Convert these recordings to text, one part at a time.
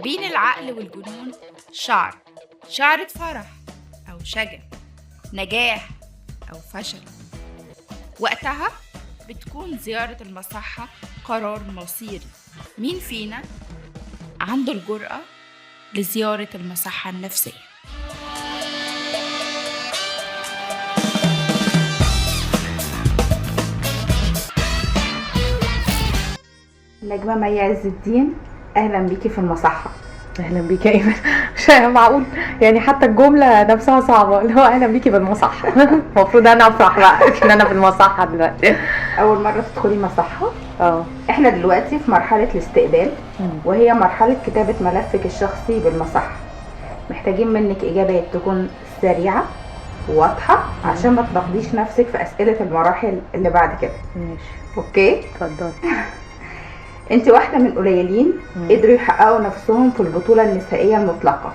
بين العقل والجنون شعر، شعرة فرح أو شجن، نجاح أو فشل. وقتها بتكون زيارة المصحة قرار مصيري. مين فينا عنده الجرأة لزيارة المصحة النفسية؟ نجمة مي عز الدين، أهلا بيكي في المصحة. اهلا بيكي يا ايمن. مش معقول يعني، حتى الجملة نفسها صعبة، اللي هو اهلا بيكي بالمصحه. المفروض انا افرح بقى ان انا في المصحه دلوقتي. اول مرة تدخلي مصحه؟ اه. احنا دلوقتي في مرحلة الاستقبال، وهي مرحلة كتابه ملفك الشخصي بالمصحه. محتاجين منك اجابات تكون سريعة وواضحة عشان ما تناقضيش نفسك في اسئلة المراحل اللي بعد كده. ماشي، okay، اتفضلي. انت واحدة من قليلين قدروا يحققوا نفسهم في البطولة النسائية المطلقة.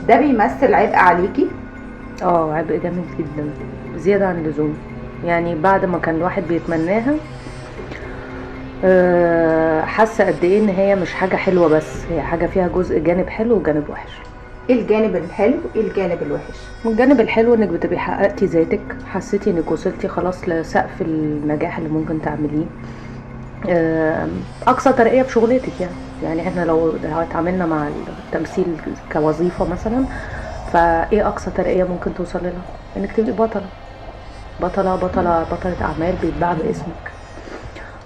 ده بيمثل عبء عليكي؟ اه، عبء جامد جدا، زيادة عن اللزوم. يعني بعد ما كان الواحد بيتمناها، حاسه قد ايه ان هي مش حاجة حلوة، بس هي حاجة فيها جزء جانب حلو وجانب وحش. ايه الجانب الحلو؟ ايه الجانب الوحش؟ الجانب الحلو انك بتبقي حققتي ذاتك، حسيتي انك وصلتي خلاص لسقف النجاح اللي ممكن تعمليه، اقصى ترقيه في شغلتك. يعني احنا لو اتعاملنا مع التمثيل كوظيفه مثلا، فايه اقصى ترقيه ممكن توصل لها؟ انك تبقي بطلة بطلة بطلة بطلة اعمال بيتباع باسمك،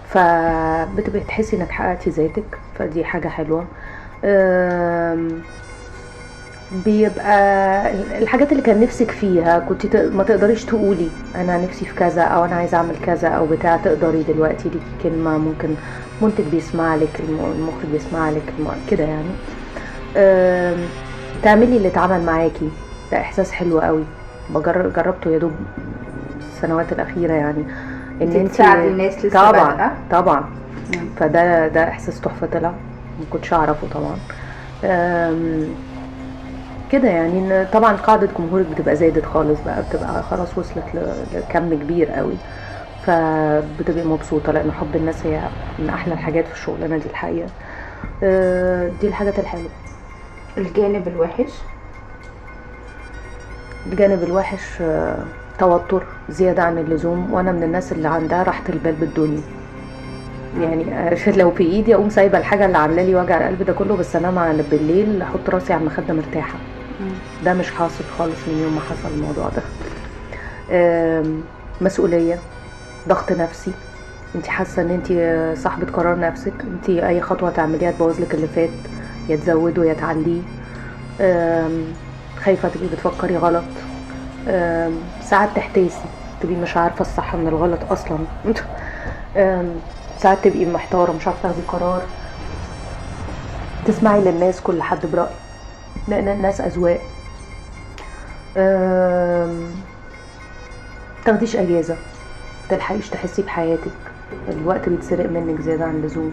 فبتبقي تحسي انك حققتي ذاتك، فدي حاجة حلوة. بيبقى الحاجات اللي كان نفسك فيها كنت ما تقدريش تقولي انا نفسي في كذا او انا عايزه اعمل كذا او بتاع، تقدري دلوقتي ليكي كلمة، ممكن منتج بيسمع لك، المخرج بيسمع لك، كده يعني. تعملي اللي اتعمل معاكي، ده احساس حلو قوي، جربته يا دوب السنوات الاخيرة، يعني ان انت تساعدي الناس لسه طبعا طبعا. فده ده احساس تحفة، طلع ما كنتش اعرفه طبعا. كده يعني. طبعا قاعدة جمهورك بتبقى زادت خالص بقى، بتبقى خلاص وصلت لكم كبير قوي، فبتبقي مبسوطة لأن حب الناس هي من أحلى الحاجات في الشغلانة دي الحقيقة. دي الحاجات الحلوة. الجانب الوحش؟ الجانب الوحش توتر زيادة عن اللزوم، وأنا من الناس اللي عندها راحة البال بالدنيا، يعني لو في ايدي اقوم سايبه الحاجة اللي عامله لي وجع القلب ده كله، بس انام على بالليل احط راسي على المخدة مرتاحة. ده مش حاصل خالص من يوم ما حصل الموضوع ده. مسؤولية، ضغط نفسي، انت حاسه ان انت صاحبه قرار نفسك، انت اي خطوة تعمليها تبوظ لك اللي فات، يا تزوده يا تعليه. خايفة تبقي بتفكري غلط، ساعات تحتاسي تبقي مش عارفه الصح من الغلط اصلا. ساعات تبقي محتارة مش عارفه تاخدي قرار، تسمعي للناس كل حد برأي لان الناس اذواق. تاخديش اجازه، تلحقيش تحسي بحياتك، الوقت بيتسرق منك زيادة عن اللزوم،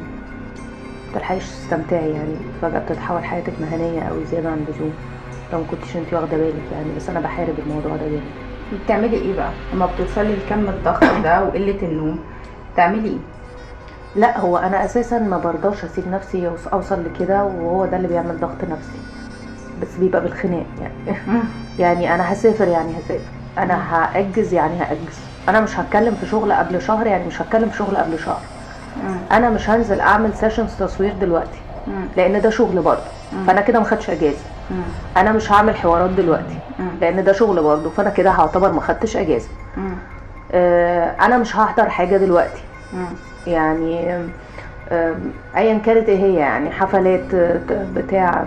تلحقيش تستمتعي، يعني فجاة بتتحول حياتك مهنية قوي زيادة عن اللزوم لو ما كنتيش انت واخده بالك يعني. بس انا بحارب الموضوع ده جامد. بتعملي ايه بقى لما بتوصلي لكم الضغط ده وقلة النوم؟ بتعملي ايه؟ لا، هو انا اساسا ما برضاش اسيب نفسي اوصل لكده، وهو ده اللي بيعمل ضغط نفسي، بس بيبقى بالخناق يعني. يعني انا هسافر يعني هسافر، انا هاجز يعني هاجز، انا مش هتكلم في شغل قبل شهر يعني مش هتكلم في شغل قبل شهر، انا مش هنزل اعمل sessions تصوير دلوقتي لان ده شغل برضه، فانا كده ما خدتش اجازه. انا مش هعمل حوارات دلوقتي لان ده شغل برضه، فانا كده هعتبر ما خدتش اجازه. انا مش هحضر حاجة دلوقتي يعني، ايا كانت ايه هي، يعني حفلات بتاع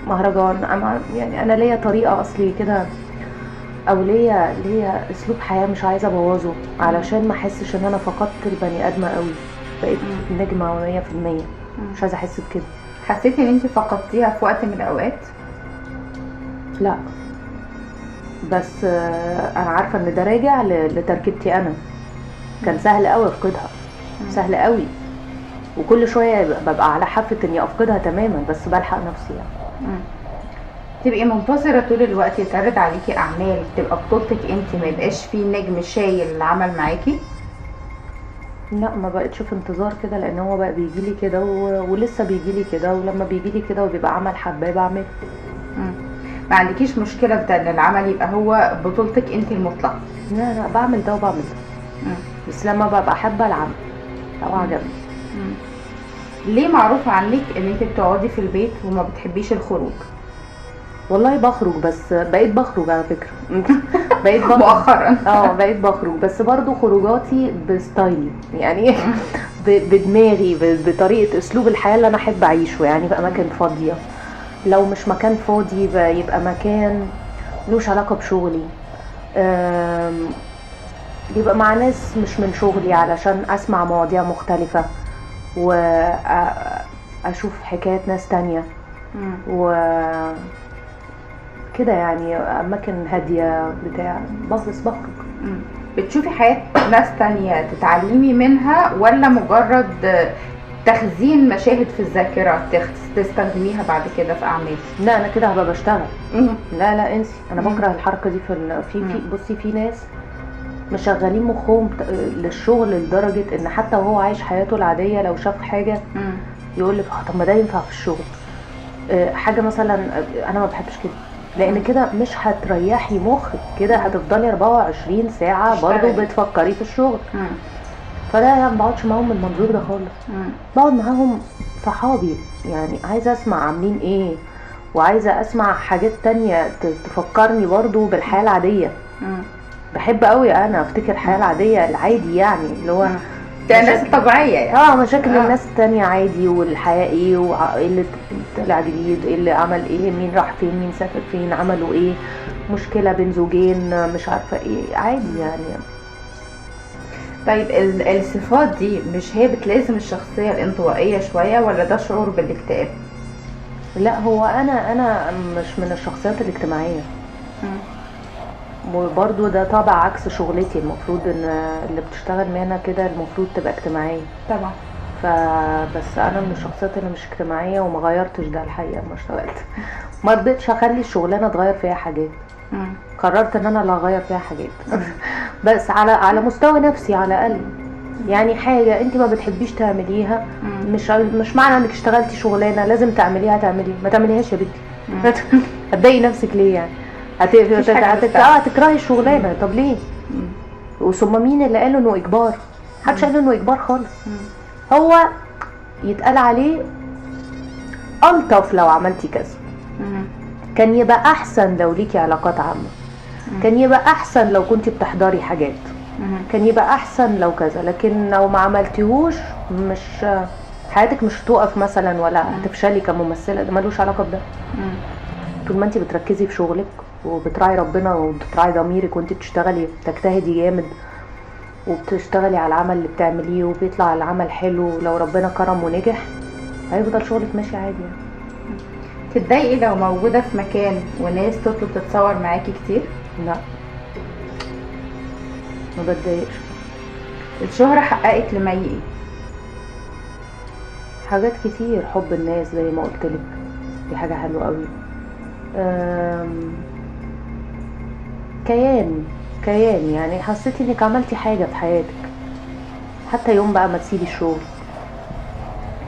مهرجان، يعني انا ليا طريقه اصلي كده، او ليا اسلوب حياة مش عايزه ابوظه علشان ما احسش ان انا فقدت البني ادمه قوي، بقيت نجمه 100%، مش عايزه احس بكده. حسيتي ان انت فقدتيها في وقت من الاوقات؟ لا، بس انا عارفه ان ده راجع لتركيبتي انا، كان سهل قوي افقدها، سهل قوي، وكل شوية ببقى على حافة اني افقدها تماما، بس بلحق نفسي يعني. تبقي منتظره طول الوقت يتعرض عليكي اعمال تبقى بطولتك انت، ما يبقاش في نجم شايل العمل معاكي؟ لا، ما بقتش في انتظار كده، لان هو بقى بيجيلي كده ولسه بيجيلي كده، ولما بيجيلي كده وبيبقى عمل حباه بعمل. ما عندكيش مشكلة في ده، ان العمل يبقى هو بطولتك انت المطلقة؟ لا لا، بعمل ده وبعمل ده، بس لما ببقى حابة العمل او عجبني. ليه معروف عنك ان انت بتقعدي في البيت وما بتحبيش الخروج؟ والله بخرج، بس بقيت بخرج على فكرة. بقيت بخرج مؤخرا. بقيت بخرج، بس برضو خروجاتي بستايلي يعني، بدماغي، بطريقة اسلوب الحياة اللي انا احب اعيشه، يعني في اماكن فاضية. لو مش مكان فاضي يبقى مكان ملوش علاقة بشغلي، يبقى مع ناس مش من شغلي علشان اسمع مواضيع مختلفة واشوف حكايات ناس تانية و كده، يعني اماكن هادية بتاع، بس بخرج. بتشوفي حياة ناس تانية تتعلمي منها، ولا مجرد تخزين مشاهد في الذاكرة تستخدميها بعد كده في اعمال؟ لا، انا كده هبقى بشتغل. لا لا انسي، انا بكره الحركة دي في في بصي، في ناس مشغلين مخهم للشغل لدرجة ان حتى وهو عايش حياته العادية لو شاف حاجة يقول لك طب ما ده ينفع في الشغل. حاجة مثلا انا ما بحبش كده، لان كده مش هتريحي مخك، كده هتفضلي 24 ساعة برضو بتفكري في الشغل. فلا، انا ما بقعدش معاهم من المنظور ده خالص. بقعد معاهم صحابي، يعني عايزه اسمع عاملين ايه، وعايزه اسمع حاجات تانية تفكرني برضو بالحياة العادية. بحب قوي انا افتكر الحياة العادية العادي، يعني اللي هو الناس الطبيعية يعني. مشاكل الناس التانية عادي، والحياة ايه، وايه اللي طلع جديد، ايه اللي عمل ايه، مين راح فين، مين سافر فين، عملوا ايه، مشكلة بين زوجين، مش عارفه ايه، عادي يعني. طيب الصفات دي مش هي بتلازم الشخصية الانطوائية شوية، ولا ده شعور بالاكتئاب؟ لا، هو انا مش من الشخصيات الاجتماعية، وبرضو ده طبع عكس شغلتي. المفروض ان اللي بتشتغل مهنة كده المفروض تبقى اجتماعية طبعا. فبس انا من الشخصيات اللي مش اجتماعية، وما غيرتش ده الحقيقة، ما اشتغلت، ما رضيتش اخلي الشغلانة تغير فيها حاجات. قررت ان انا اللي هغير فيها حاجات بس على مستوى نفسي على الاقل. يعني حاجة انت ما بتحبيش تعمليها، مش معنى انك اشتغلتي شغلانة لازم تعمليها تعمليها، ما تعمليهاش يا بنتي. هتضايقي نفسك ليه يعني؟ هتكرهي الشغلانة، طب ليه؟ وثم مين اللي قال انه اجبار؟ محدش قال انه اجبار خالص. هو يتقال عليه الطف لو عملتي كذا، كان يبقى احسن لو ليكي علاقات عامة، كان يبقى احسن لو كنتي بتحضري حاجات، كان يبقى احسن لو كذا. لكن لو ما عملتيهوش مش حياتك مش هتقف مثلا، ولا هتفشلي كممثله، ده ملوش علاقة بده. طول ما انت بتركزي في شغلك وبتراعي ربنا وبتراعي ضميرك وانت بتشتغلي، بتجتهدي جامد وبتشتغلي على العمل اللي بتعمليه وبيطلع العمل حلو، لو ربنا كرم ونجح هيفضل شغلك ماشي عادي يعني. تتضايقي لو موجودة في مكان وناس تطلب تتصور معاكي كتير؟ لا، ما بتضايقش. الشهرة حققت لمي ايه؟ حاجات كتير، حب الناس زي ما قلتلك، دي حاجة حلوة قوي. كيان يعني، حسيتي انك عملتي حاجة في حياتك. حتى يوم بقى ما تسيبي الشغل،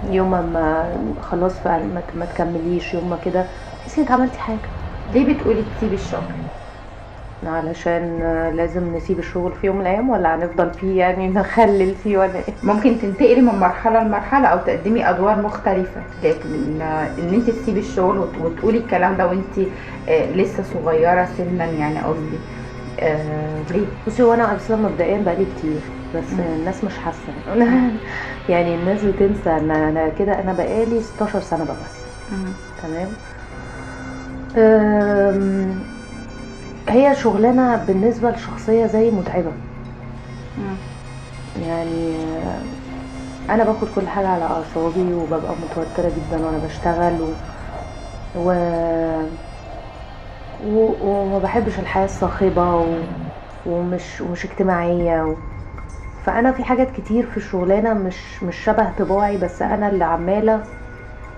يوم ما خلاص فعلا ما تكمليش، يوم ما كده تحسي انك عملتي حاجة. ليه بتقولي تسيبي الشغل؟ علشان لازم نسيب الشغل في يوم من الايام، ولا هنفضل فيه يعني نخلل فيه ولا ايه؟ ممكن تنتقلي من مرحلة لمرحلة او تقدمي ادوار مختلفة، لكن ان انت تسيبي الشغل وتقولي الكلام ده وانت لسه صغيرة سنا، يعني قصدي ليه؟ بصي، هو انا اصلا مبدئيا بقالي كتير، بس الناس مش حاسه يعني الناس بتنسى ان انا كده، انا بقالي 16 سنة بمثل. تمام. هي شغلانة بالنسبة لشخصية زي متعبة. يعني انا باخد كل حاجة على اعصابي، وببقى متوترة جدا وانا بشتغل، وما بحبش الحياة الصاخبه، ومش اجتماعية. فانا في حاجات كتير في الشغلانة مش شبه طباعي، بس انا اللي عماله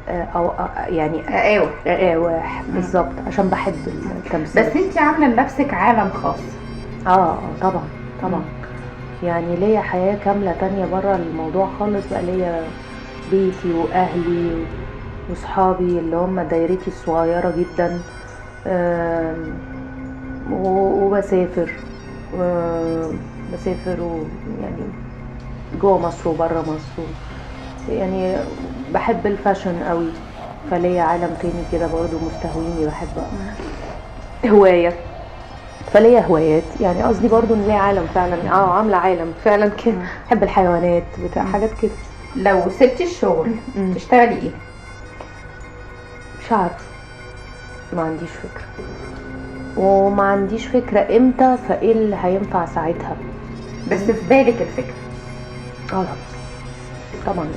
او يعني اقاوح بالظبط، عشان بحب التمثيل. بس انتي عامله لنفسك عالم خاص. طبعا طبعا. يعني ليا حياة كاملة تانية برا الموضوع خالص بقى، ليا بيتي واهلي وصحابي اللي هم دايرتي الصغيرة جدا، وبسافر، بسافر يعني جوه مصر وبره مصر، يعني بحب ال fashion قوي، فليا عالم تاني كده برضو مستهويني، بحب هواية، فليا هوايات، يعني قصدي برضو ان ليا عالم فعلا، عاملة عالم فعلا كده، بحب الحيوانات بتاع حاجات كده. لو سبتي الشغل تشتغلي ايه؟ مش عارفة، ما عنديش فكرة، وما عنديش فكرة امتى، فايه اللي هينفع ساعتها، بس في بالك الفكرة؟ طبعا.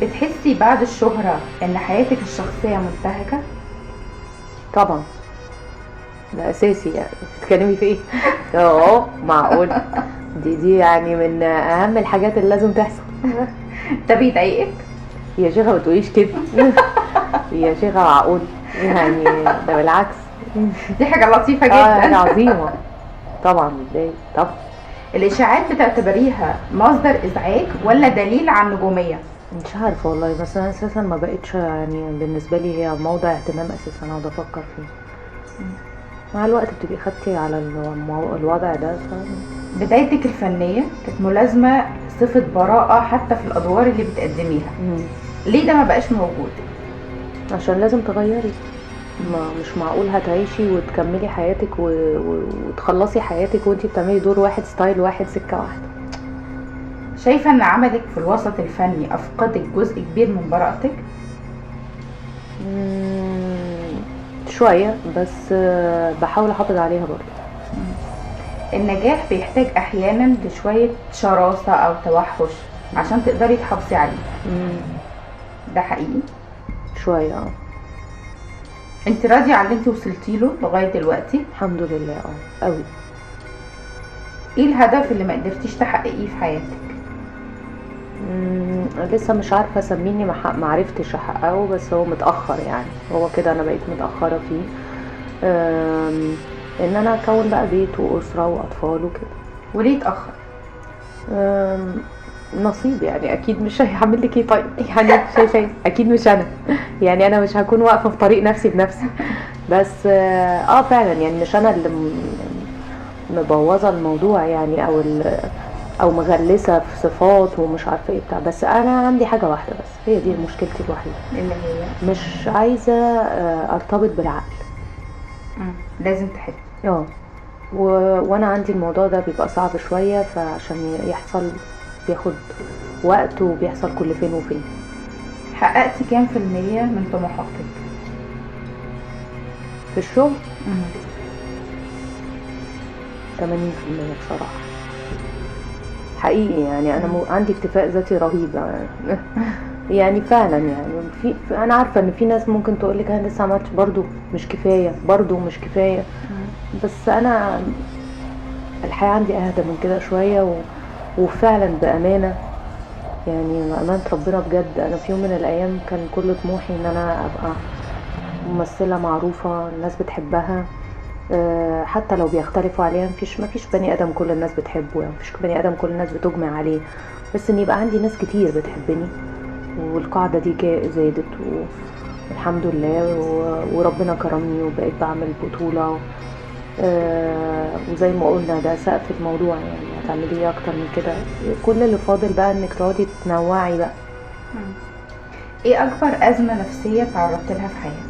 بتحسي بعد الشهرة ان حياتك الشخصية منتهكة؟ طبعا ده اساسي، يعني بتتكلمي في ايه؟ معقول، دي يعني من اهم الحاجات اللي لازم تحصل. ده بيضايقك؟ يا شيخة ما تقوليش كده يا شيخة، معقول يعني، ده بالعكس دي حاجة لطيفة جدا، حاجة عظيمة طبعا. بتضايق طبعا. الاشاعات بتعتبريها مصدر ازعاج ولا دليل على النجومية؟ مش عارفة والله، بس انا اساسا ما بقتش يعني بالنسبة لي هي موضع اهتمام اساسا اقعد افكر فيه. مع الوقت بتبقي خدتي على الوضع ده. بدايتك الفنية كانت ملازمة صفة براءة حتى في الأدوار اللي بتقدميها، ليه ده ما بقاش موجود؟ عشان لازم تغيري، ما مش معقول هتعيشي وتكملي حياتك وتخلصي حياتك وانتي بتعملي دور واحد، style واحد، سكة واحدة. شايفة ان عملك في الوسط الفني افقدك جزء كبير من براءتك؟ شوية، بس بحاول احافظ عليها برضه. النجاح بيحتاج احيانا لشوية شراسة او توحش عشان تقدري تحافظي عليه، ده حقيقي؟ شوية. انت راضية على اللي انت وصلتي له لغاية دلوقتي؟ الحمد لله، قوي. ايه الهدف اللي ما قدرتيش تحققيه في حياتك؟ لسه مش عارفة اسميني، ما عرفتش احققه، بس هو متأخر يعني، هو كده انا بقيت متأخرة فيه، ان انا اكون بقى بيت واسرة واطفال وكده. وليه اتأخر؟ نصيب يعني، اكيد مش هيعمل لك ايه طيب يعني، شايفه اكيد مش انا يعني، انا مش هكون واقفة في طريق نفسي بنفسي، بس فعلا يعني مش انا اللي مبوظه الموضوع يعني، او مغلسه في صفات ومش عارفه ايه بتاع، بس انا عندي حاجة واحدة بس هي دي مشكلتي الوحيدة، اللي هي مش عايزه ارتبط بالعقل. لازم تحب. وانا عندي الموضوع ده بيبقى صعب شوية، فعشان يحصل بياخد وقت وبيحصل كل فين وفين. حققتي كام في المية من طموحاتك في الشغل؟ 80% بصراحة، حقيقي يعني. انا عندي اكتفاء ذاتي رهيب يعني. يعني فعلا يعني في انا عارفة ان في ناس ممكن تقولك انا لسه عملتش، برضو مش كفاية، برضو مش كفاية، بس انا الحياة عندي اهدى من كده شوية، وفعلا بأمانة يعني، بأمانة ربنا بجد، أنا في يوم من الأيام كان كل طموحي إن أنا أبقى ممثلة معروفة الناس بتحبها، حتى لو بيختلفوا عليها، مفيش بني آدم كل الناس بتحبه يعني، مفيش بني آدم كل الناس بتجمع عليه، بس إن يبقى عندي ناس كتير بتحبني، والقاعدة دي زادت والحمد لله، وربنا كرمني وبقيت بعمل بطولة، وزي ما قلنا ده سقف الموضوع يعني، هتعملي ايه اكتر من كده؟ كل اللي فاضل بقى انك تقعدي تنوعي بقى. ايه اكبر ازمة نفسية تعرضت لها في حياتك؟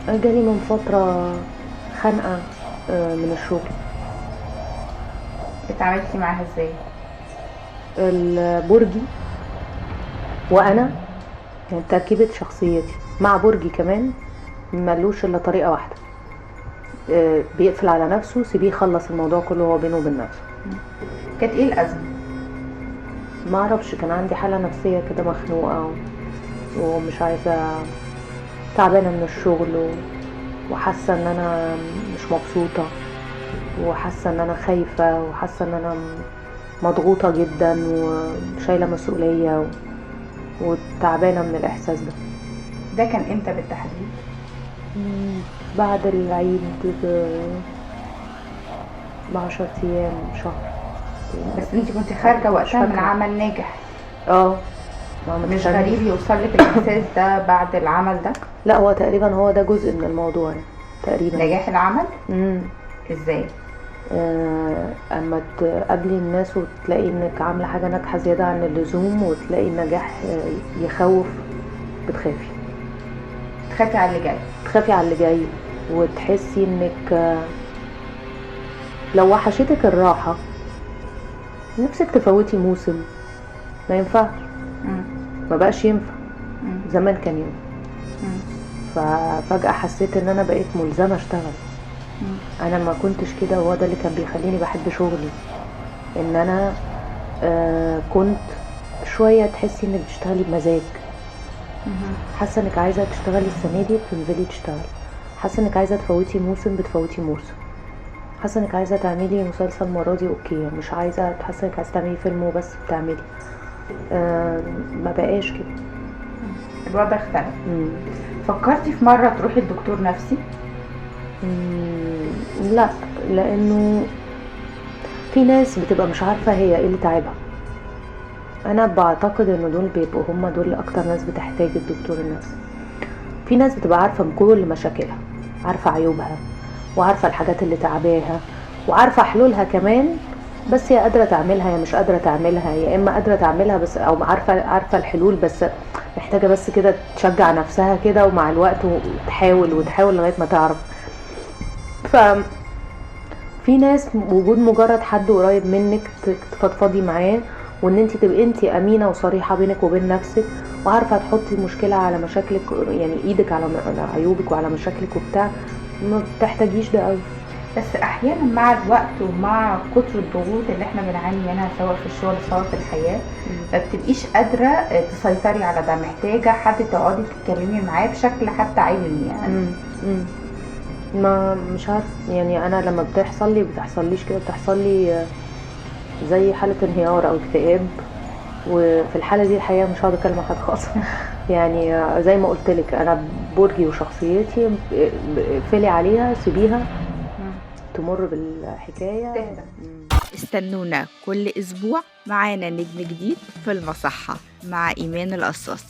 جالي من فترة خنقة من الشغل. اتعاملتي معاها ازاي؟ البرجي وانا يعني تركيبة شخصيتي مع برجي كمان ملوش الا طريقة واحدة، بيقفل على نفسه، سيبيه يخلص الموضوع كله هو بينه وبين نفسه. كانت ايه الأزمة؟ ما اعرفش، كان عندي حالة نفسية كده، مخنوقة ومش عايزة، تعبانة من الشغل، وحاسة ان انا مش مبسوطة، وحاسة ان انا خايفة، وحاسة ان انا مضغوطة جدا وشايلة مسؤولية وتعبانة من الإحساس ده. ده كان امتى بالتحديد؟ بعد العيد ب10 ايام، شهر. بس انت كنت خارجه مش وقتها من فاكرة. عمل ناجح. ما مش تفهميش. غريب يوصل لك الاحساس ده بعد العمل ده؟ لا، هو تقريبا هو ده جزء من الموضوع يعني. تقريبا. نجاح العمل؟ ازاي؟ اما تقابلي الناس وتلاقي انك عامله حاجة ناجحة زيادة عن اللزوم، وتلاقي النجاح يخوف، بتخافي. تخافي على اللي جاي. تخافي على اللي جاي، وتحسي انك لو وحشتك الراحة نفسك تفوتي موسم، ما ينفعش. ما بقاش ينفع. زمان كان ينفع. ففجأة حسيت ان انا بقيت ملزمة اشتغل. انا ما كنتش كده، وهو ده اللي كان بيخليني بحب شغلي، ان انا كنت شوية تحسي انك بتشتغلي بمزاج. حاسة انك عايزة تشتغلي السنة دي بتنزلي تشتغلي، حاسة انك عايزة تفوتي موسم بتفوتي موسم، حاسة انك عايزة تعملي مسلسل المرة دي okay، مش عايزة، حاسة انك عايزة تعملي فيلم وبس بتعملي. ما بقاش كده، الوضع اختلف. فكرتي في مرة تروحي لدكتور نفسي؟ لا، لانه في ناس بتبقى مش عارفة هي ايه اللي تعبها. انا بعتقد انه دول بيبقوا هم دول اكتر ناس بتحتاج الدكتور النفسي. في ناس بتبقى عارفة كل مشاكلها، عارفة عيوبها، وعارفة الحاجات اللي تعباها، وعارفة حلولها كمان، بس هي قادرة تعملها يا مش قادرة تعملها، يا اما قادرة تعملها بس، او عارفة الحلول بس محتاجة بس كده تشجع نفسها كده، ومع الوقت وتحاول وتحاول لغاية ما تعرف. ف في ناس وجود مجرد حد قريب منك تفضفضي معاه، وان انت تبقي انت امينه وصريحة بينك وبين نفسك، وعارفه تحطي مشكلة على مشاكلك، يعني ايدك على عيوبك وعلى مشاكلك وبتاع، ما بتحتاجيش ده قوي. بس احيانا مع الوقت ومع كتر الضغوط اللي احنا بنعاني منها سواء في الشغل سواء في الحياة، ما بتبقيش قادرة تسيطري على ده، محتاجه حد تقعدي تتكلمي معاه بشكل حتى علمي يعني. ما مش عارفه يعني، انا لما بتحصل لي بتحصليش كده، بتحصل لي زي حاله انهيار او اكتئاب، وفي الحالة دي الحقيقة مش هقعد اتكلم مع حد خالص. يعني زي ما قلت لك انا برجي وشخصيتي اقفلي عليها، سيبيها تمر بالحكاية. تهدى. استنونا كل اسبوع معانا نجم جديد في المصحه مع ايمان القصاص.